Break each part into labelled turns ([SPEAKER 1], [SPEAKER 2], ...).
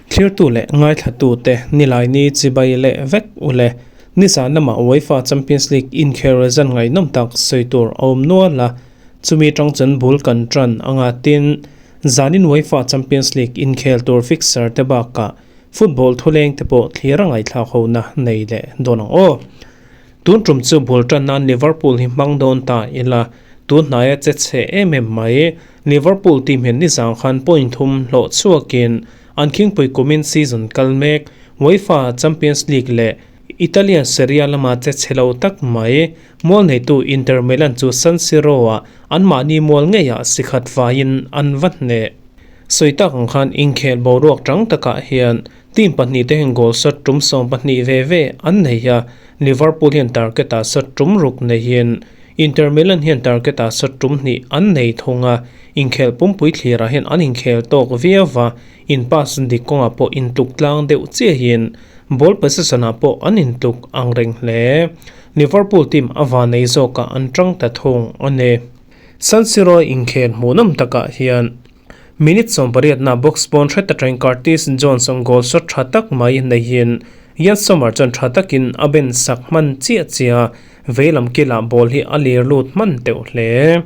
[SPEAKER 1] Thlirtu leh ngaithlatute Nilaini chibai leh vek ule. Nizan lamah UEFA Champions League inkhel result ngaihnawm tak sawi tur a awm nual a, chumi tang chuan bul kan tan anga tin, zanin UEFA Champions League inkhel tur fixture te bakah football thuleng te pawh thlir a ngaihthlak hona nei leh dawn ang aw. Tun tum chu bul tan nan Liverpool hi hmang dawn ta ila, tun hnaia che chhe em em mai. Liverpool team hian nizang khan point thum hlawh chhuakin an khingpui kumin season kal mek UEFA Champions League leh Italian Serie A lama che chhe lo tak mai. Mual neitu Inter Milan chu San Siro-ah anmahni mual ngeiah sikhat vaiin an va hneh. Sawi tak ang khan inkhel boruak tang takah hian Team pahnihte hian goal shot tum 12 ve ve an nei a, Liverpool hian target-ah shot tum ruk neihin Inter Milan hian target-ah shot tum hnih an nei thung a, inkhel pumpui thlirah hian an inkhel tawk viau va, in pass dik kawngah pawh intluk tlang deuh chiahin ball possession-ah pawh an intluk ang reng hle. Liverpool team a vanei zawkah an tang ta thung a ni. San Siro inkhel hmuhnawm takah hian Minute 18 na box pawn hret atangin Curtis Jones an goal shot tha tak mai neihin Yann Sommer chuan tha takin a ben sak hman chiah chiah a, veilam kilah ball hi a lir lut hman teuh hle.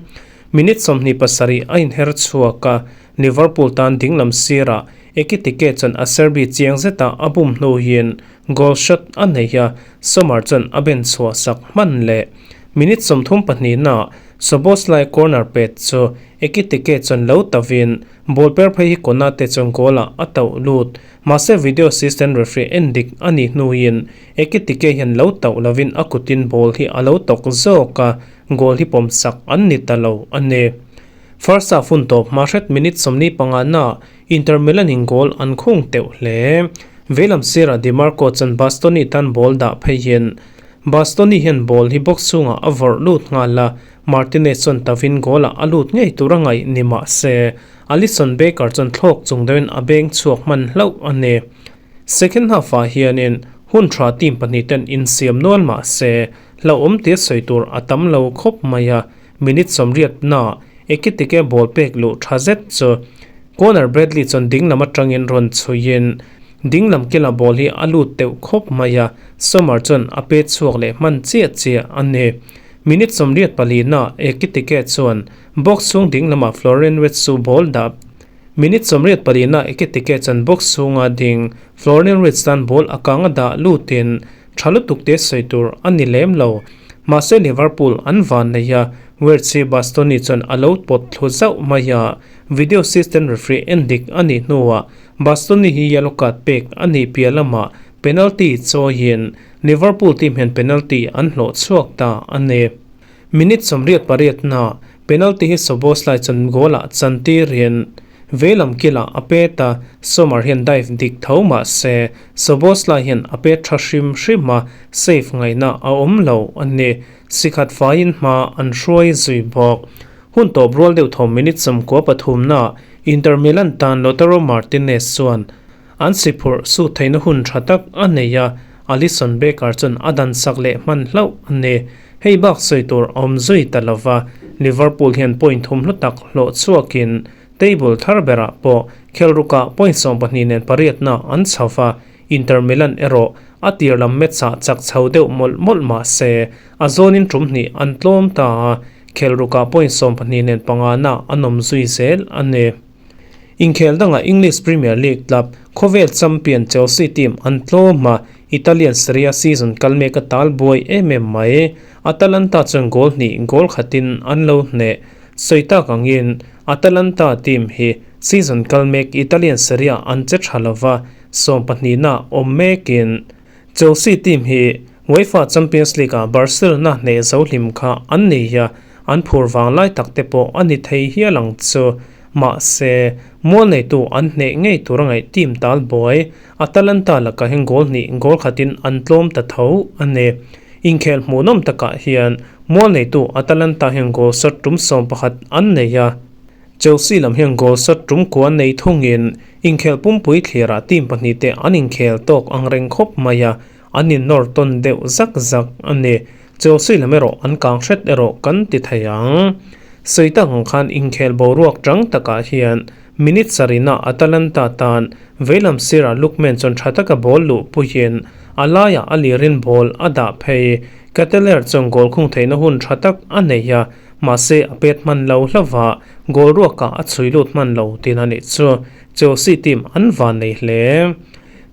[SPEAKER 1] Minute 27 a inher chhuak a, Liverpool tan dinglam sirah Ekitike chuan a Serbi chiang zetah a bum hnuin goal shot a nei a, Sommer chuan a ben chhuah sak hman leh. Minute 32 na Szoboszlai corner pet chu Ekitike chuan lo tavin ball per phei hi Konate chuan goal ah a tauh lut. Mahse video assistant referee en dik a nih hnuin Ekitike hian lo tauh lovin a kutin ball hi a lo tawk zawk a, goal hi pawm sak an ni ta lo a ni. First half hun tawp hma hret minute 45 na Inter Milan in goal an khung teuh hle. Veilam sirah Dimarco chuan Bastoni tan ball dah pheiin Bastoni hian ball hi box chhungah a vawrh lut nghal a, Martinez chuan tavin goal-ah a lut ngei tur a ngaih ni mah se, Alisson Becker chuan thlawk chung deuhin a beng chhuak hman hlauh a ni. Second half-ah hianin hun tha team pahnih ten insiam nual mah se, hlauhawm tia sawi tur a tam lo khawp mai a, minute 80 naah Ekitike ball pek luh tha zet chu Conor Bradley chuan dinglam atangin rawn chhuiin dinglam kila ball hi a lut teuh khawp mai a, Sommer chuan a pet chhuak leh hman chiah chiah a ni. Minute 84 na Ekitike chuan box chhung ding lamah Florian Wirtz chu ball dah. Minute 84 na Ekitike chuan box chhunga ding Florian Wirtz tan ball a kang a dah lutin tha lutuk te sawi tur a ni lem lo. Mahse Liverpool an van nei a, Wirtz hi Bastoni chuan a lo pawt thlu zauh mai a, video assistant referee en dik a nih hnuah Bastoni hi yellow card pek a nih piah lamah penalty chawiin Liverpool team hian penalty an hlawh chhuak ta a ni. Minute 88 na penalty hi Szoboszlai chuan goal ah chantirin veilam kilah a pet a, Sommer hian dive dik tho mah se Szoboszlai hian a pet tha hrim hrim a, save ngaihna a awm lo a ni. Sikhat faiin hma an hruai zui bawk. Hun tawp rual deuh thaw minute 93 na Inter Milan tan Lautaro Martinez chuan An siphurh suh theihna hun tha tak a nei a, Alisson Becker chuan a dan sak leh hman hlauh a ni. Hei bak sawi tur a awm zui ta lo va, Liverpool hian point thum hlu tak hlawh chhuakin table thar berah pawh khelrukah point 12 nen pariatna an chho va, Inter Milan erawh a tir lam match-ah chak chho deuh mawlh mawlh mah se a zawnin tum hnih an tlawm ta a, khelrukah point 12 nen pangana an awm zui zel a ni. Inkhel dangah English Premier League club khawvel champion Chelsea team an tlawm a, Italian Serie A season kal mek a tal buai em em mai. Atalanta chuan goal hnih goal khatin an lo hneh. Sawi tak angin Atalanta team hi season kal mek Italian Serie A an che tha lova, 12 na awm mekin Chelsea team hi UEFA Champions League ah Barcelona hneh zo hlim kha an nei a, an phur vang lai tak te pawh a ni thei hial ang chu. Mahse, mual neitu an hneh ngei tur a ngaih team tal buai, Atalanta lakah hian goal hnih goal khatin an tlawm ta tho a ni. Inkhel hmuhnawm takah hian mual neitu Atalanta hian goal shot tum 11 an nei a, Chelsea lam hian goal shot tum kua nei thungin inkhel pumpui thlirah team pahnih te an inkhel tawk ang reng khawp mai a, an innawr tawn deuh zak zak a ni. Chelsea lam erawh an kang hret erawh kan ti thei ang. Sawi tak ang khan inkhel boruak chang takah hian minute sarihna Atalanta tan veilam sirah Lookman chuan tha taka ball luh puiin a laiah a lirin ball a dah phei. Ketelaere chuan goal khung theihna hun tha tak a nei a, mahse a pet hman lo hlauh a, goal ruakah a chhui lut hman lo tin a nih chu. Chelsea team an van nei hle.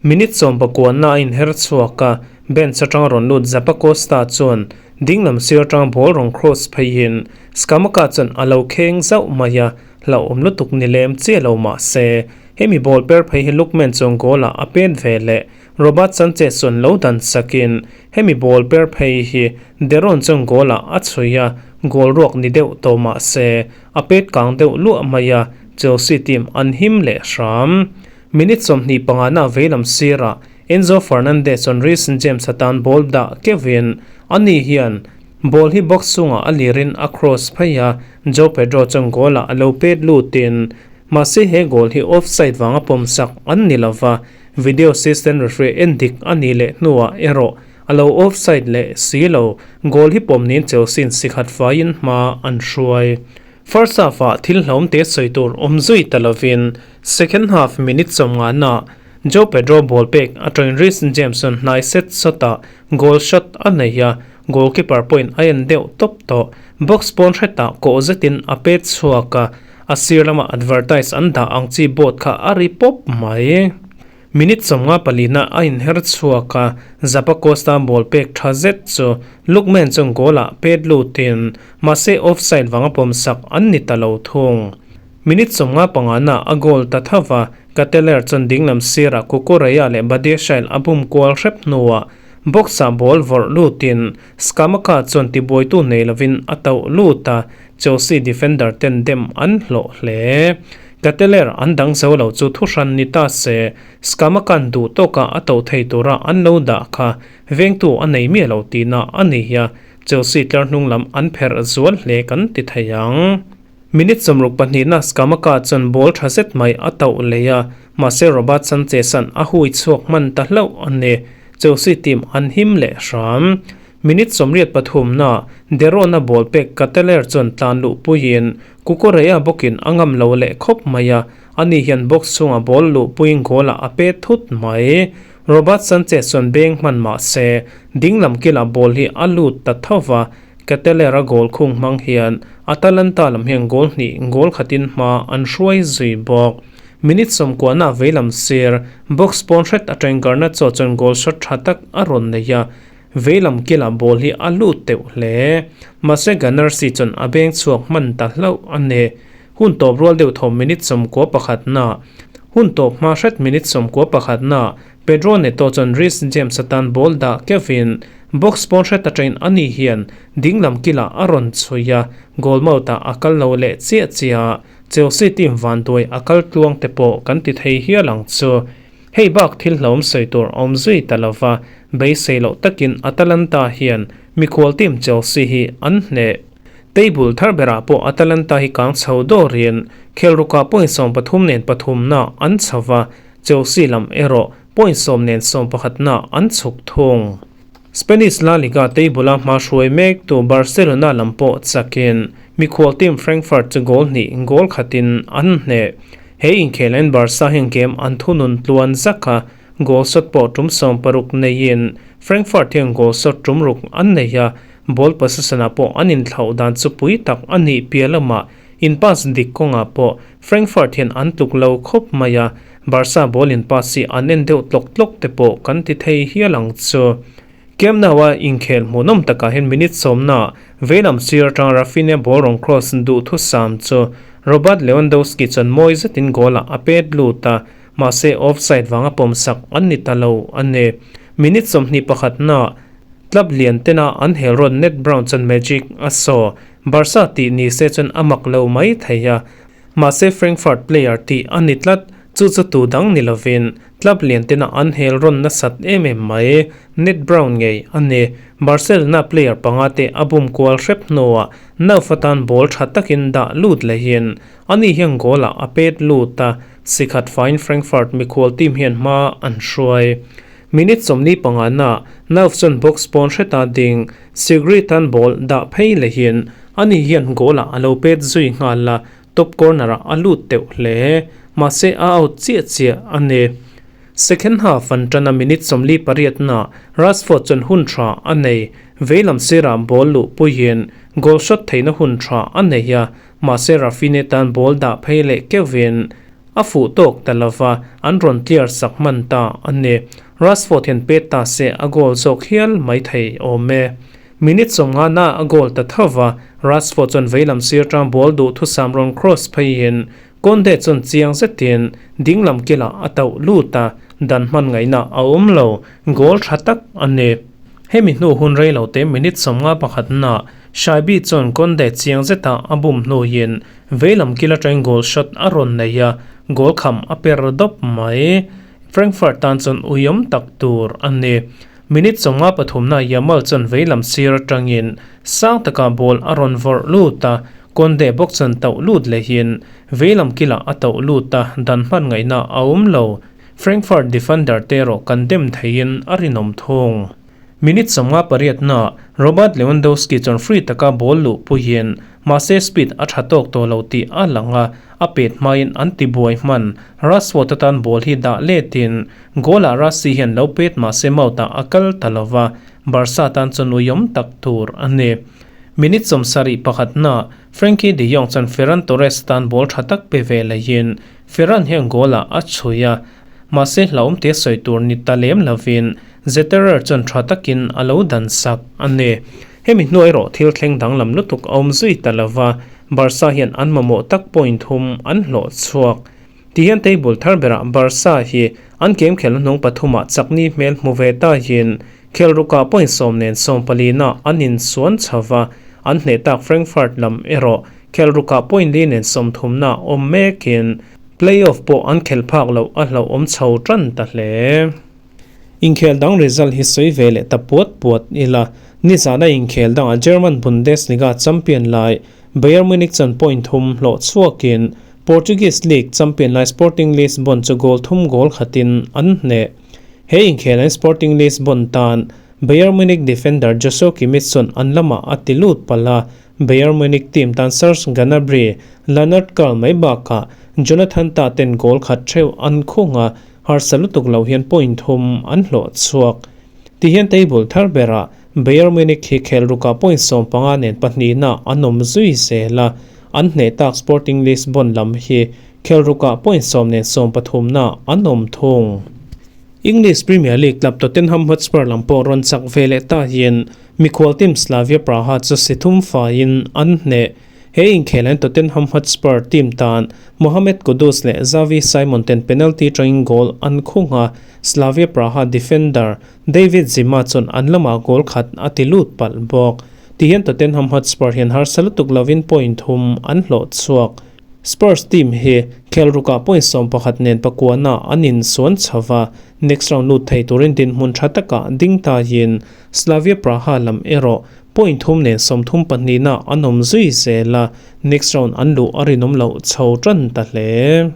[SPEAKER 1] Minute 19 na a inher chhuak a, bench atanga rawn lut Zappacosta chuan dinglam sir atanga ball rawn cross pheiin Scamacca chuan a lo kheng zauh mai a, hlauhawm lutuk ni lem chiah lo mah se hemi ball per phei hi Lookman chuan goal ah a pet ve leh. Robert Sanchez chuan lo dan sakin hemi ball per phei hi De Roon chuan goal ah a chhui a, goal ruak ni deuh tawh mah se a pet kang deuh luah mai a, Chelsea team an him leh hram. Minute 25 na veilam sirah Enzo Fernandez chuan Reece James atan ball dah keuhin ani hian ball hi box chungah a lirin a cross phei a, Joao Pedro chuan goal ah a lo pet lutin mahse he goal hi offside vanga pawmsak an ni lova, video assistant referee en dik a nih leh hnuah erawh a lo offside leh si lo, goal hi pawm niin Chelsea in sikhat faiin hma an hruai. First half ah thil hlawm te sawi tur awm zui ta lovin second half minute 50 na Joao Pedro ball pek atangin Reece James chuan hnai set sawtah goal shot a nei a, goalkeeper pawhin a en deuh tawp tawh. Box pawn hretah kawh zetin a pet chhuak a, a sir lama advertise an dah ang chi board kha a ri pawp mai. Minute 54 na a inher chhuak a, Zappacosta ball pek tha zet chu Lookman chuan goal ah pet lutin mahse offside vanga pawmsak an ni ta lo thung. Minute 55 na a goal ta tho va, Ketelaere chuan dinglam sirah Cucurella leh Badiashile a bum kual hrep hnuah box ah ball vawrh lutin Scamacca chuan tibuaitu nei lovin a tauh lut a, Chelsea defender ten dem an hlawh hle. Ketelaere an dang zo lo chu thuhran ni ta se, Scamacca'n duh tawkah a tauh thei tura an lo dah kha vengtu a nei miah lo tihna a ni a, Chelsea tlar hnung lam an pherh zual hle kan ti thei ang. Minute 62 na Scamacca chuan ball tha zet mai a tauh leh a, mahse Robert Sanchez-a'n a hui chhuak hman ta hlauh a ni. Chelsea team an him leh hram. Minute 83 na De Roon-a ball pek Ketelaere chuan tlan luh puiin Cucurella bawkin a ngam lo leh khawp mai a, ani hian box chhungah ball luh puiin goal-ah a pet thut mai. Robert Sanchez chuan beng hman mah se dinglam kilah ball hi a lut ta tho va, Ketelaere-a goal khung hmang hian Atalanta lam hian goal hnih goal khatin hma an hruai zui bawk. Minute 90 na veilam sir box pawn hret atang Garnacho chuan goal shot tha tak a rawn nei a, veilam kilah ball hi a lut teuh hle. Mahse Gunners hi chuan a beng chhuak hman ta hlauh a ni. Hun tawp rual deuh thaw minute 91 na hun tawp hma hret minute 91 na Pedro Neto chuan Reece James atan ball dah keuhin box pawn hret atangin ani hian dinglam kilah a rawn chhui a, goal mouth ah a kal lo leh chiah chiah. Chelsea team vanduai a kal tluang te pawh kan ti thei hial ang chu. Hei bak thil hlauhawm sawi tur a awm zui ta lova, beisei loh takin Atalanta hian mikhual team Chelsea hi an hneh. Table thar berah pawh Atalanta hi kang chho dawrin khelrukah point 13 nen pathumna an chho va, Chelsea lam erawh point 10 nen 11na an chhuk thung. Spanish La Liga table-a hma hruai mek tu Barcelona lam pawh chakin mikhual team Frankfurt chu goal hnih goal khatin an hneh. He inkhelain Barca hian game an thunun tluan zak a, goal shot pawh tum 60 neiin Frankfurt hian goal shot tum ruk an nei a, ball possession-ah pawh an inthlauh dan chu pui tak a nih piah lamah in pass dik kawngah pawh Frankfurt hian an tluk lo khawp mai a, Barca ball in pass hi an en deuh tlawk tlawk te pawh kan ti thei hial ang chu. Camp Nou-a inkhel hmuhnawm takah hian minute 10 na veilam sir atang Raphinha ball rawn cross duh thusam chu Robert Lewandowski chuan mawi zetin goal-ah a pet lut a, mahse offside vanga pawmsak an ni ta lo a ni. Minute 21 na club lian tena an hel rawn Ned Brown chuan magic a saw. Barca tih ni se chuan a mak lo mai thei a, mahse Frankfurt player tih a ni tlat, chu chu tu dang ni lovin club lian tena an hel rawn nasat em em mai. Ned Brown ngei a ni. Barcelona player panga te a bum kual hrep hnuah Nauf atan ball tha takin dah lut lehin ani hian goal ah a pet lut a, sikhat faiin Frankfurt mikhual team hian hma an hruai. Minute 45 na Nauf chuan box pawn hreta ding Sigrid tan ball dah phei lehin Ani hian goal-ah a lo pet zui nghal a, top corner-ah a lut teuh hle. Mahse a out chiah chiah a ni. Second half an tan a minute 48 na Rashford chuan hun tha a nei. Veilam sirah ball luh puiin goal shot theihna hun tha a nei a, mahse Raphinha tan ball dah phei leh keuhin a fuh tawk ta lova, an rawn clear sak hman ta a ni. Rashford hian pet ta se a goal zawk hial mai thei awm e. Minute 50 na a goal ta thova, Rashford chuan veilam sir tang ball duh thusam rawn cross pheiin Kounde chuan chiang zetin dinglam kilah a tauh lut a, dan hman ngaihna a awm lo, goal tha tak a ni. Hemi hnu hun rei lo te minute 51 na Shaibi chuan Kounde chiang zeta a bum hnuin veilam kil atangin goal shot a rawn nei a, goal kham a per dawp mai. Frankfurt tan chuan uiawm tak tur a ni. Minute 53 na Yamal chuan veilam sir atangin sang taka ball a rawn vawrh lut a, Kounde bawk chuan tauh lut lehin veilam kilah a tauh lut a, dan hman ngaihna a awm lo. Frankfurt defender te erawh kan dem theiin a rinawm thung. Minute 58 na Robert Lewandowski chuan free taka ball luh puiin mahse speed a tha tawk tawh lo tih a lang a, a pet hmain an ti buai hman. Rashford atan ball hi dah letin goal-ah Rashie hian lo pet mahse Mount-ah a kal ta lova, Barca tan chuan uiawm tak tur a ni. Minute 71 na Frenkie de Jong chuan Ferran Torres tan ball tha tak pe ve leiin Ferran hian goal-ah a chhui a, mahse hlauhawm te sawi tur ni ta lem lovin Zetterer chuan tha takin a lo dan sak a ni. Hemi hnu erawh thil thleng danglam lutuk a awm zui ta lova, Barca hian an mamawh tak point thum an hlawh chhuak. Tihian table thar berah Barca hi an game khelna hnung pathumah chakni hmel hmu ve ta hian khel rukah point 10 nen 14 na an insuan chhova, an hneh tak Frankfurt lam erawh khel rukah point li nen 30 na awm mekin playoff pawh an khel phak loh a hlauhawm chho tan ta hle. Inkhel dang result hi sawi ve leh ta puat puat ila, nizana inkhel dangah German Bundesliga champion lai Bayern Munich chuan point thum hlawh chhuakin Portuguese League champion lai Sporting Lisbon chu goal thum goal khatin an hneh. He inkhel an Sporting Lisbon tan Bayern Munich defender Joshua Kimmich chuan an lamah a ti lut palh a, Bayern Munich team tan Serge Gnabry, Lennart Karl mai bakah Jonathan Tah ten goal khat theuh an khung a, harsa lutuk lo hian point thum an hlawh chhuak. Tihian table thar berah Bayern Munich hi khel rukah point 15 nen pahnihna an awm zui zel a, an hneh tak Sporting Lisbon lam hi khel rukah point 10 nen 13 na an awm thung. English Premier League club Tottenham Hotspur lam pawh rawn chak ve leh ta hian mikhual team Slavia Praha chu si thum faiin an hneh. He inkhel an Tottenham Hotspur team tan Mohamed Kudus leh Xavi Simon ten penalty tangin goal an khung a, Slavia Praha defender David Zima chuan an lamah goal khat a ti lut palh bawk. Tihian Tottenham Hotspur hian harsa lutuk lovin point thum an hlawh chhuak. Spurs team hi khel rukah point 11 nen pakuana an insuan chhova, next round lut thei turin dinhmun tha takah ding ta yin Slavia Praha lam erawh point thum nen 32 na an awm zui zel a, next round an luh a rinawm loh chho tan ta hle.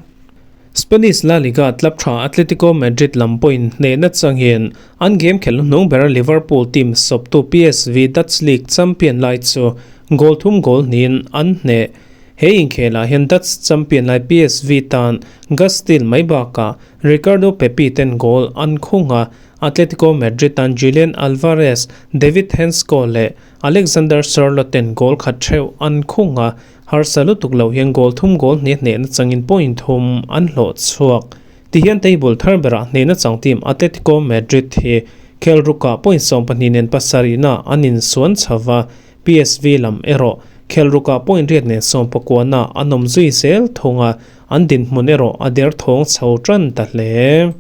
[SPEAKER 1] Spanish La Liga club tha Atletico Madrid lam point hnehna changin an game khelna hnung bera Liverpool team sawptu PSV Dutch League champion lai chu goal thum goal hnihin an hneh. He inkhelah hian Dutch champion lai PSV tan Guus Til mai bakah Ricardo Pepi ten goal an khung a, Atletico Madrid tan Julian Alvarez, David Hancko leh Alexander Sørloth ten goal khat theuh an khung a, harsa lutuk lo hian goal thum goal hnih hnehna changin point thum an hlawh chhuak. Tihian table thar berah hnehna chang team Atletico Madrid hi khel rukah point 12 nen pasarih na an insuan chhova, PSV lam erawh khel rukah point 8 nen 19 na an awm zui zel thung a, an dinhmun erawh a der thawng chho tan ta hle.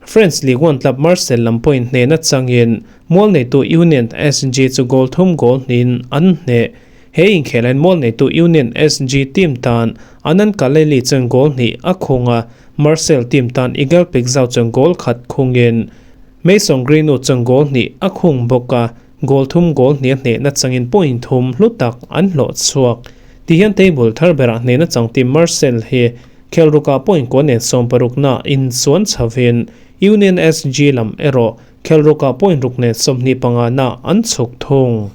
[SPEAKER 1] French Ligue 1 club Marseille lam point hnehna changin mual neitu Union SG chu goal thum goal hnihin an hneh. He inkhelain mual neitu Union SG team tan Anan Kaleli chuan goal hnih a khung a, Marseille team tan Eagle Pixau chuan goal khat khungin Mason Greenwood chuan goal hnih a khung bawk a, goal thum goal hnih a hnehna changin point thum hlu tak an hlawh chhuak. Tihian table thar berah hnehna chang team Marseille hi khel rukah point 9 nen 60 na insuan chhovin Union SG lam erawh khel rukah point 6 nen 25 na an chhuk thung.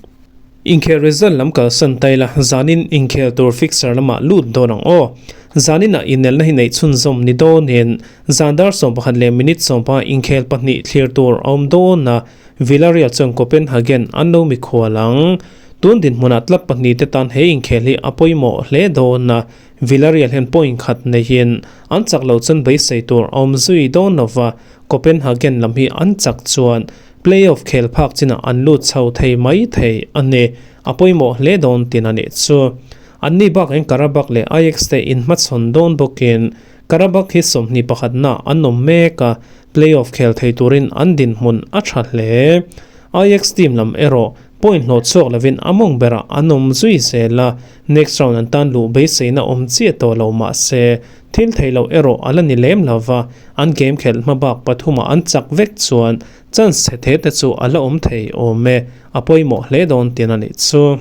[SPEAKER 1] Inkhel result lam kalsan ta ila, zanin inkhel tur fixture lamah lut dawn ang aw. Zaninah inelna hi neih chhunzawm ni dawnin zan dar 11 leh minute 15 inkhel pahnih thlir tur a awm dawn a, Villarreal chuan Copenhagen an lo mikhual ang. Tun dinhmunah club pahnih te tan he inkhel hi a pawimawh hle dawn a, Villarreal hian point khat neihin an chak lo chuan beisei tur a awm zui dawn lova, Copenhagen lam hi an chak chuan Playoff khel phak chinah an lut chho thei mai thei a ni. A pawimawh hle dawn tin a nih chu. Anni bakin Karabakh leh Ajax te inhmachhawn dawn bawkin Karabakh hi 21 na an awm mek a, playoff khel thei turin an dinhmun a tha hle. Ajax team lam erawh point hlawh chhuak lovin a mawng berah an awm zui zel a, next round an tan luh beiseina awm chiah tawh lo mah se thil theih loh erawh a la ni lem lo va, an game khelh hma bak pathumah an chak vek chuan Chance chhe the te chu a la awm thei awm e, a pawimawh hle dawn tin a nih chu.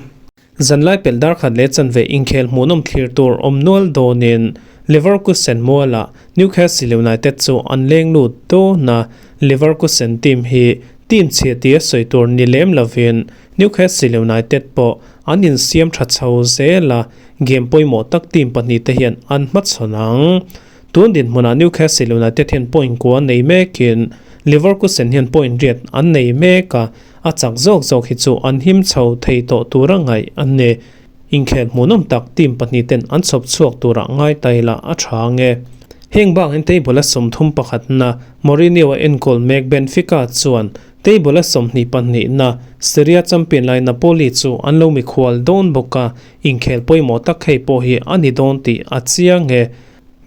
[SPEAKER 1] Zanlai pelh dar khat leh chanve inkhel hmuhnawm thlir tur awm nual dawnin Leverkusen mualah Newcastle United chu an leng lut dawn a, Leverkusen team hi team chhia tia sawi tur ni lem lovin Newcastle United pawh an insiam tha chho zel a, game pawimawh tak team pahnihte hian an hmachhawn ang. Tun dinhmunah Newcastle United hian point kua nei mekin Leverkusen hian point riat an nei mek a, a chak zawk zawk hi chu an him chho thei tawh tura ngaih an ni. Inkhel hmuhnawm tak team pahnih ten an chhawp chhuak turah ngai ta ila a tha ang e. Heng bangin table a 31 na Mourinho a enkawl mek Benfica chuan table a 22 na Serie A champion lai Napoli chu an lo mikhual dawn bawk a, inkhel pawimawh tak hei pawh hi a ni dawn tih a chiang e.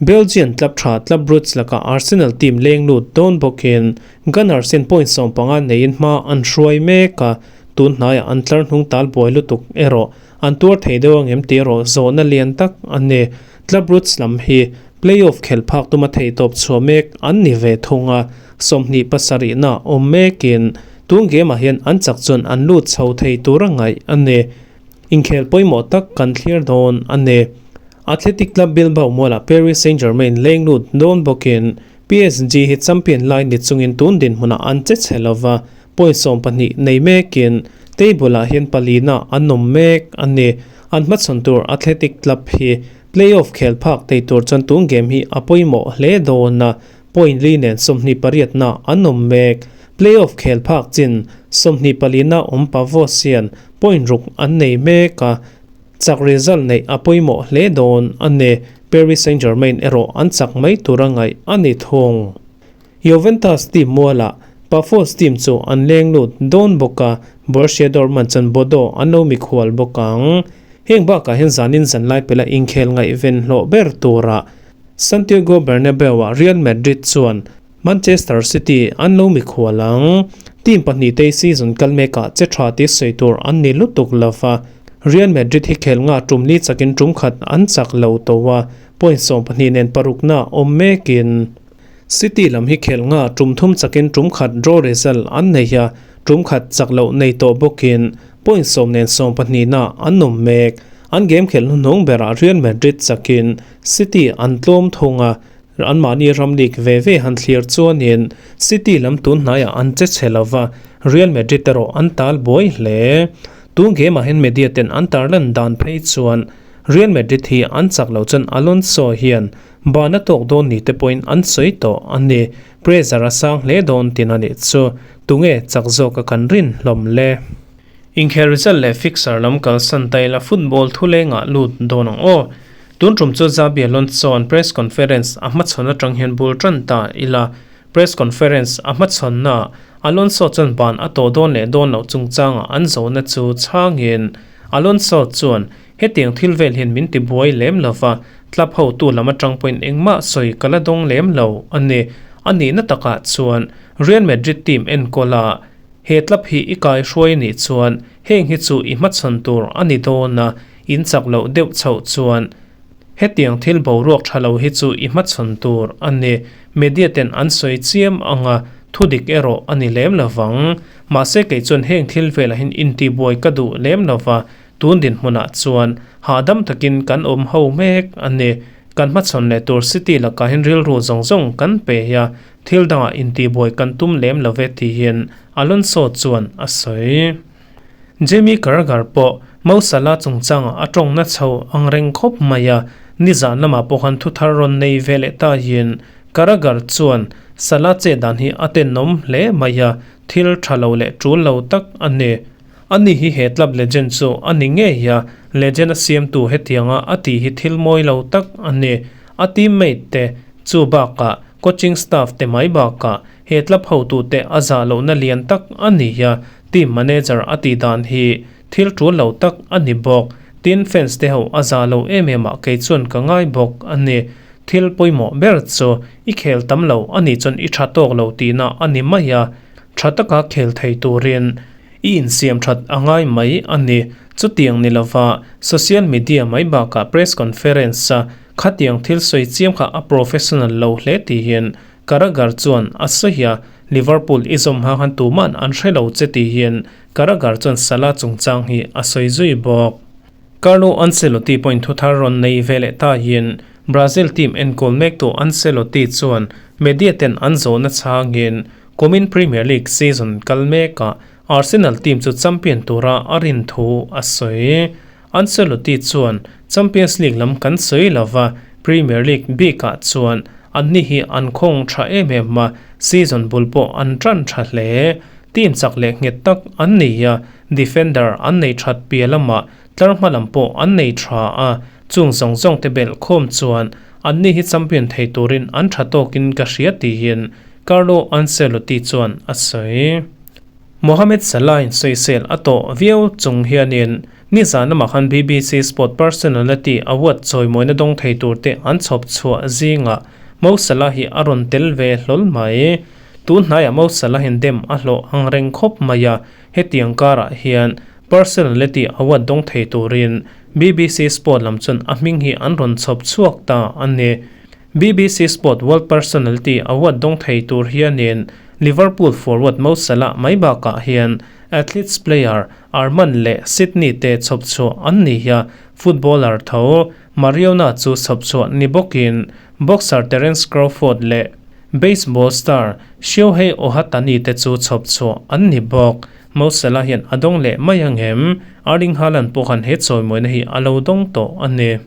[SPEAKER 1] Belgian club tha Club Brugge lakah Arsenal team leng lut dawn bawkin Gunners hian point 15 neiin hma an hruai mek a, tun hnaiah an tlar hnung tal buai lutuk erawh an tuar thei deuh ang em tih erawh zawhna lian tak a ni. Club Brugge lam hi play-off khelh phak tuma theihtawp chhuah mek an ni ve thung a, 27 na awm mekin tun game ah hian an chak chuan an lut chho thei tura ngaih a ni. Inkhel pawimawh tak kan thlir dawn a ni. Athletic Club Bilbao mualah Paris Saint-Germain leng lut dawn bawkin PSG hi champion lai ni chungin tun dinhmunah an che chhe lova, point 12 nei mekin table-ah hian palina an awm mek a ni. An hmachhawn tur Athletic Club hi play-off khel phak thei tur chuan tun game hi a pawimawh hle dawn a, point li nen 28 na an awm mek. Play-off khel phak chin 24 na awm Pavos hian point ruk an nei mek a, Chak result neih a pawimawh hle dawn a ni. Paris Saint-Germain erawh an chak mai tura ngaih a ni thung. Juventus team mualah Pafos team chu an leng lut dawn bawk a, Borussia Dortmund chuan Bodo an lo mikhual bawk ang. Heng bakah hian zanin zanlai pela inkhel ngaihven hlawh ber turah Santiago Bernabeu-ah Real Madrid chuan Manchester City an lo mikhual ang. Team pahnihte season kal mekah che tha tih sawi tur an ni lutuk lova. Real Madrid hi khel nga tum li chakin tum khat an chak lo tawh a, point 12 nen parukna awm mekin. City lam hi khel nga tum thum chakin tum khat draw result an nei a, tum khat chak loh nei tawh bawkin point 10 nen 12 na an awm mek. An game khelh hnuhnung berah Real Madrid chakin City an tlawm thung a, Anmahni ram league ve ve han thlir chuanin City lam tun hnaiah an che chhe lova, Real Madrid erawh an tal buai hle. Tun game ah hian media ten an tarlan dan phei chuan Real Madrid hi an chak loh chuan Alonso hian ban a tawk dawn ni te pawhin an sawi tawh a ni. Pressure a sang hle dawn tin a nih chu. Tunge chak zawk a kan rin hlawm le? Inkhel result leh fixture lam kalsan ta ila football thulengah lut dawn ang aw. Tun tum chu Xabi Alonso-a'n press conference a hmachhawn atang hian bul tan ta ila. Press conference a hmachhawnnaah Alonso chuan ban a tawh dawn leh dawn loh chungchangah an zawhna chu chhangin Alonso chuan, Hetiang thil vel hian min ti buai lem lova, club hotu lam atang pawhin engmah sawi ka la dawng lem lo a ni. A nihna takah chuan Real Madrid team enkawla He club hi i kai hruai a nih chuan heng hi chu i hmachhawn tur a ni dawn a, in chak loh deuh chhoh chuan hetiang thil boruak tha lo hi chu i hmachhawn tur a ni. Media ten an sawi chiam ang a, thudik erawh a ni lem lo vang. Mahse kei chuan heng thil velah hian intibuai ka duh lem lo va, tun dinhmunah chuan hahdam takin kan awm ho mek a ni. Kan hmachhawn leh tur city lakah hian rilru zawng zawng kan pe a, Thil dangah intihbuai kan tum lem lo ve tihin Alonso chuan a sawi. Jamie Carragher pawh Mo Salah chungchangah a tawngna chho ang reng khawp mai a, nizan lamah pawh khan thuthar rawn nei ve leh ta hian Carragher chuan Salah chet dan hi a tenawm hle mai a, thil tha lo leh tul lo tak a ni. Ani hi he club legend chu a ni ngei a, legend a siamtu hetianga a tih hi thil mawi lo tak a ni. A teammate te chu bakah coaching staff te mai bakah he club hotute a zah lohna lian tak a ni a, team manager a tih dan hi thil tul lo tak a ni bawk. Tin, fans te ho a zah lo em em ah kei chuan ka ngai bawk a ni. Thil pawimawh ber chu i khel tam lo a nih chuan i tha tawk lo tihna a ni mai a, tha taka khel thei turin i insiam that a ngai mai a ni. Chutiang ni lova social media mai bakah press conference a khatiang thil sawi chiam kha a professional lo hle tihin Carragher chuan a sawi a, Liverpool i zawm hma khan tuman an hre lo che tihin Carragher chuan Salah chungchang hi a sawi zui bawk. Carlo Ancelotti pawhin thuthar rawn nei ve leh ta hian Brazil team enkawl mektu Ancelotti chuan media ten an zawhna chhangin kumin Premier League season kal mekah Arsenal team chu champion tura a rin thu a sawi. Ancelotti chuan Champions League lam kan sawi lova, Premier League bikah chuan anni hi an khawng tha em em a, season bul pawh an tan tha hle. Team chak leh nghet tak an ni a, defender an nei that piah lamah tlar hma lam pawh an nei tha a, chung zawng zawng te belh khawm chuan anni hi champion thei turin an tha tawkin ka hria tiin Carlo Ancelotti chuan a sawi. Mohamed Salah-in sawisel a tawh viau chung hianin nizan lamah khan BBC Sport Personality Award chawimawina dawng thei turte an chhawp chhuah zingah Mo Salah hi a rawn tel ve hlawl mai. Tun hnaiah Mo Salah-in dem a hlawh ang reng khawp mai a, hetiang karah hian Personality Award dawng thei turin BBC Sport lam chuan a hming hi an rawn chhawp chhuak ta a ni. BBC Sport World Personality Award dawng thei tur hianin Liverpool forward Mo Salah mai bakah hian athletes player Arman leh Sydney te chhawp chhuah an ni a, footballer tho Mariona chu chhawp chhuah ni bawkin boxer Terence Crawford leh baseball star Shohei Ohatani te chu chhawp chhuah an ni bawk. Mo Salah hian a dawng leh mai angem? Erling Haaland pawh khan he chawimawina hi a lo dawng tawh a ni.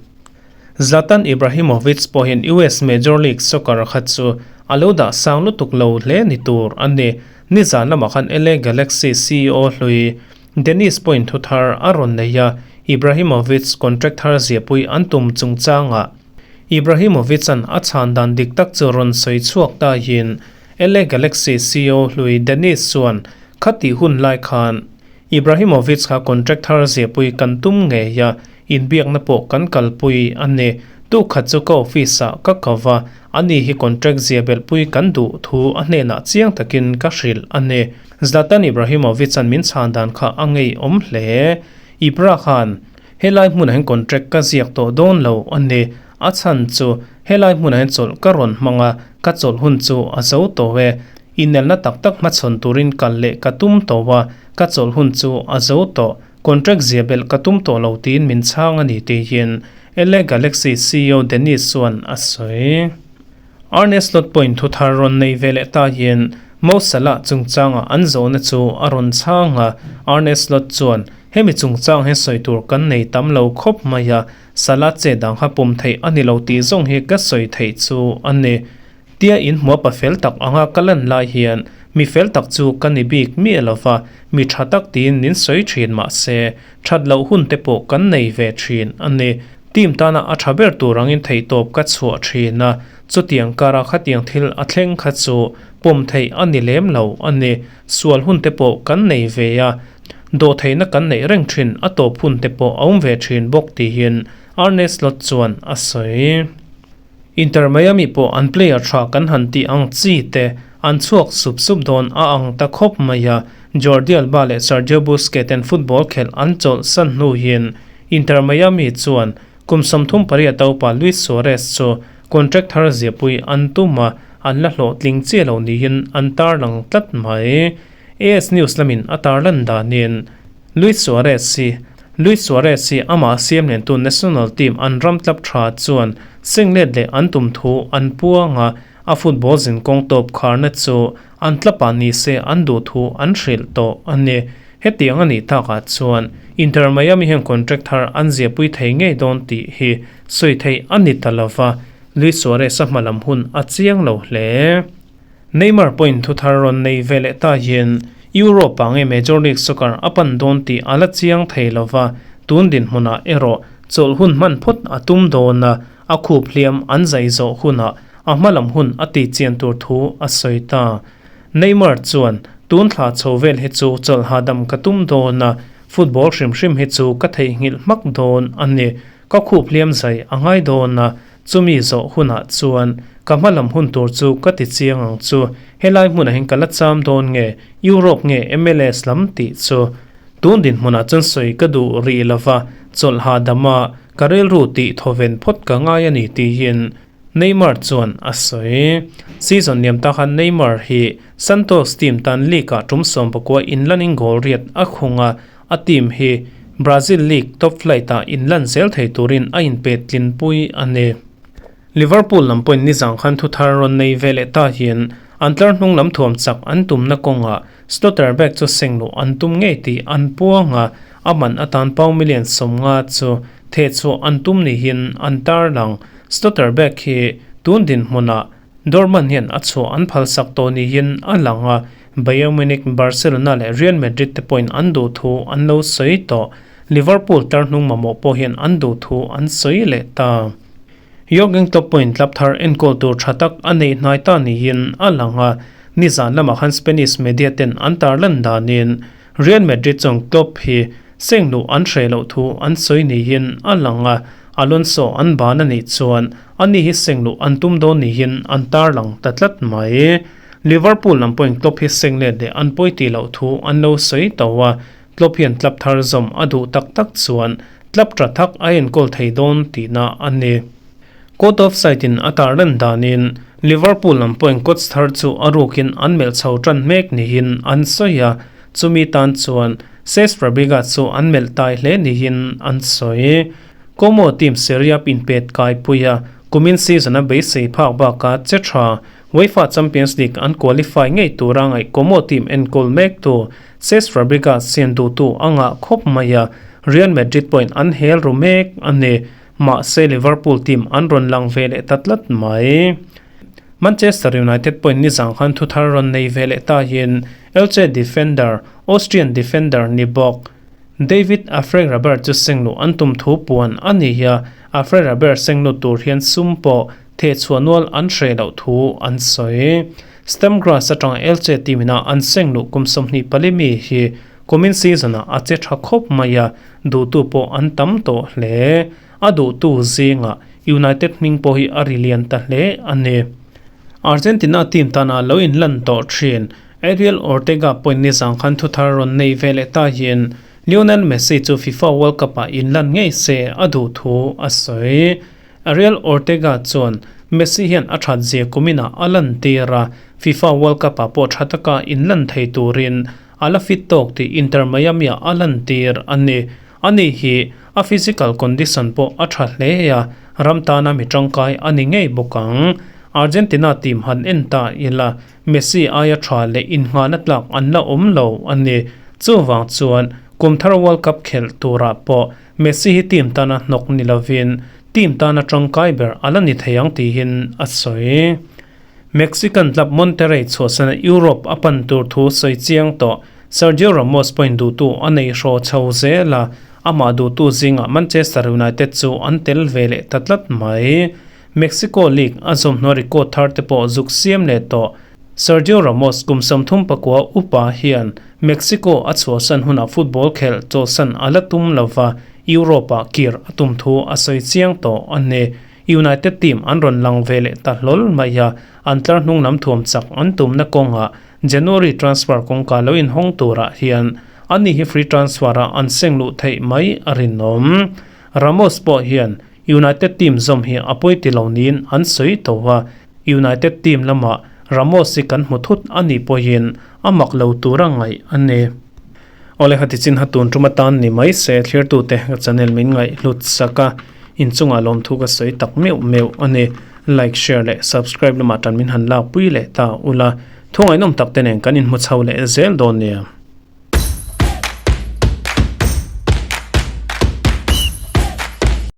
[SPEAKER 1] Zlatan Ibrahimovic pawhin US Major League Soccer kha chu a lo dah sang lutuk lo hle ni tur a ni. Nizan lamah khan LA Galaxy CEO hlui Dennis pawhin thu thar a rawn nei a, Ibrahimovic contract thar ziahpui an tum chungchangah Ibrahimovic-a'n a chhan dan dik tak chu rawn sawi chhuak ta hian LA Galaxy CEO hlui Dennis chuan khatih hun lai khan Ibrahimovic kha contract thar ziahpui kan tum ngei a, inbiakna pawh kan kalpui a ni. Tukhat chu ka office ah ka ko va, ani hi contract zia belhpui kan duh thu a hnenah chiang takin ka hrilh a ni. Zlatan Ibrahimovic-a'n min chhan dan kha a ngeiawm hle. Ibra khan helai hmunah hian contract ka ziak tawh dawn lo a ni. A chhan chu helai hmunah hian chawlh ka rawn hmang a, ka chawlh hun chu a zo tawh e. Inelna tak tak hmachhawn turin kal leh ka tum tawh a, ka chawlh hun chu a zo tawh. Contract zia belh ka tum tawh lo tiin min chhang a ni tiin LA Galaxy CEO Dennis chuan a sawi. Arne Slot pawhin thu thar rawn nei ve leh ta hian Mo Salah chungchanga an zawhna chu a rawn chhang a, Arne Slot chuan, Hemi chungchang hi sawi tur kan nei tam lo khawp mai a, Salah che dang kha pawm theih a ni lo tih zawng hi ka sawi theih chu a ni. Tia inhmuah pa fel tak anga ka lan lai hian mi fel tak chu ka ni bik miah lo va, mi tha tak tiin min sawi thin mah se, that loh hun te pawh kan nei ve thin a ni. Team tana a tha ber tur angin theihtawp ka chhuah thin a, chutiang kara khatiang thil a thleng kha chu pawm theih a ni lem lo a ni. Sual hun te pawh kan nei ve a, dawhtheihna kan neih reng thin a tawp hun te pawh a awm ve thin bawk tiin Arne Slot chuan a sawi. Inter Miami pawh an player tha kan han tih ang chi te an chhuak sup sup dawn a ang ta khawp mai a, Jordi Alba leh Sergio Busquets ten football khelh an chawlh san hnu hian Inter Miami chuan kum 38 upa Luis Suarez chu contract thar ziahpui an tum a, an la hlawhtling chiah lo niin an tarlang tlat mai. AS News lamin a tarlan danin Luis Suarez hi Luis Suarez hi amah siam liantu national team an ram tlap tha chuan singlet leh an tum thu an puang a, a football zinkawng tawp kharna chu an tlapah ni se an duh thu an hrilh tawh a ni. Hetiang a nih takah chuan Inter Miami hian contract thar an ziahpui thei ngei dawn tih hi sawi theih a ni ta lo va, Luis Suarez-a hma lam hun a chiang lo hle. Neymar pawhin thu thar rawn nei ve leh ta hian Europe-ah nge Major League Soccer a pan dawn tih a la chiang thei lo va, tun dinhmunah erawh chawlh hun hman phawt a tum dawn a, a khup hliam an zai zawh hunah a hma lam hun a tih chian tur thu a sawi ta. Neymar chuan, Tun thla chho vel hi chu chawlh hahdam ka tum dawn a, football hrim hrim hi chu ka theihnghilh hmak dawn a ni. Ka khup hliam zai a ngai dawn a, chumi zawh hunah chuan ka hma lam hun tur chu ka ti chiang ang chu. Helai hmunah hian ka la cham dawn nge, Europe nge MLS lam tih chu tun dinhmunah chuan sawi ka duh rih lova, chawlh hahdama ka rilru tih thawven phawt ka ngai a ni tiin Neymar chuan a sawi. Season liam ta khan Neymar hi Santos team tan league-ah tum 19 inlanin goal riat a khung a, a team hi Brazil league top flight-ah inlan zel thei turin a inpet tlinpui a ni. Liverpool lam pawhin nizang khan thu thar rawn nei ve leh ta hian an tlar hnung lam thuam chak an tumna kawngah Schlotterbeck chu sengluh an tum ngei tih an puang a, a man atan pound million 50 chu thehchhuah an tum nihin an tarlang. Schlotterbeck hi tun dinhmunah Dortmund hian a chhuah an phalsak tawh niin a lang a, Bayern Munich, Barcelona leh Real Madrid te pawhin an duh thu an lo sawi tawh. Liverpool tlar hnung mamawh pawh hian an duh thu an sawi leh ta. Jurgen Klopp pawhin club thar enkawl tur tha tak a neih hnai ta niin a lang a, nizan lamah khan Spanish media ten an tarlan danin Real Madrid chuan Klopp hi sengluh an hreh loh thu an sawi niin a lang a, Alonso an ban a nih chuan ani hi sengluh an tum dawn niin an tarlang ta tlat mai. Liverpool lam pawhin Klopp hi seng let leh an pawi tih loh thu an lo sawi to a, Klopp hian club thar zawm a duh tak tak chuan club tha thak a enkawl thei dawn tihna a ni. Court of Sight in a tarlan danin Liverpool lam pawhin coach thar chu a rukin an melh chho tan mek niin an sawi a, chumi tan chuan Cesc Fabregas chu an melh tai hle niin an sawi. Como team Serie A inpet kaipui a, kumin season a beisei phak bakah che tha UEFA Champions League an qualify ngei tura ngaih Como team enkawl mektu Cesc Fabregas hian duhtu a ngah khawp mai a, Real Madrid pawhin an hel ru mek a ni. Mahse Liverpool team an rawn lang ve leh ta tlat mai. Manchester United pawhin nizang khan thu thar rawn nei ve leh ta hian Elche defender, Austrian defender ni bawk David Afrey-Raber chu sengluh an tum thu puan a ni a, Afrey-Raber senglut tur hian sum pawh thehchhuah nual an hreh loh thu an sawi. Sturm Graz atanga Elche team ina an sengluh kum 24 mi hi kumin season-ah a che tha khawp mai a, Duhtu pawh an tam tawh hle. A duhtu zingah United hming pawh hi a ri lian ta hle a ni. Argentina team tana lo inlan tawh thin Ariel Ortega pawhin nizang khan thuthar rawn nei ve leh ta hian Lionel Messi chu FIFA World Cup-ah inlan ngei se a duh thu a sawi. Ariel Ortega chuan Messi hian a that zia kuminah a lantir a, FIFA World Cup-ah pawh tha taka inlan thei turin A la fit tawk tih Inter Miami-ah a lantir a ni. Ani hi a physical condition pawh a tha hle a, ram tana mi tangkai a ni ngei bawk ang. Argentina team han en ta ila, Messi aia tha leh innghahna tlak an la awm lo a ni. Chuvang chuan kum thar World Cup khelh turah pawh Messi hi team tana hnawk ni lovin team tana tangkai ber a la ni thei ang tiin a sawi. Mexican club Monterrey chhuahsana Europe a pan tur thu sawi chiang tawh Sergio Ramos pawhin duhtu a nei hraw chho zel a, amah duhtu zingah Manchester United chu an tel ve leh ta tlat mai. Mexico League a zawmhnuai record thar te pawh zuk siam leh tawh. Sergio Ramos kum 39 upa hian Mexico a chhuahsan hunah football khelh chawlhsan a la tum lova, Europe-ah kir a tum thu a sawi chiang tawh a ni. United team an rawn lang ve leh ta hlawl mai a, an tlar hnung lam thuam chak an tumna kawngah January transfer kawngka lo inhawng turah hian ani hi free transfer-a an seng luh theih mai a rinawm. Ramos pawh hian United team zawm hi a pawi ti lo niin an sawi tawh a, United team lamah Ramos hi kan hmu thut a nih pawhin a mak lo tura ngaih a ni. Awle hati chin ha tun tum atan ni mai se thlirtute ka channel min ngaih hlut sak a, inchungah lawmthu ka sawi tak meuh meuh a ni. Like, share leh subscribe lamah tan min han lak pui leh ta ula, thu ngaihnawm tak te nen kan inhmu chho leh zel dawn nia.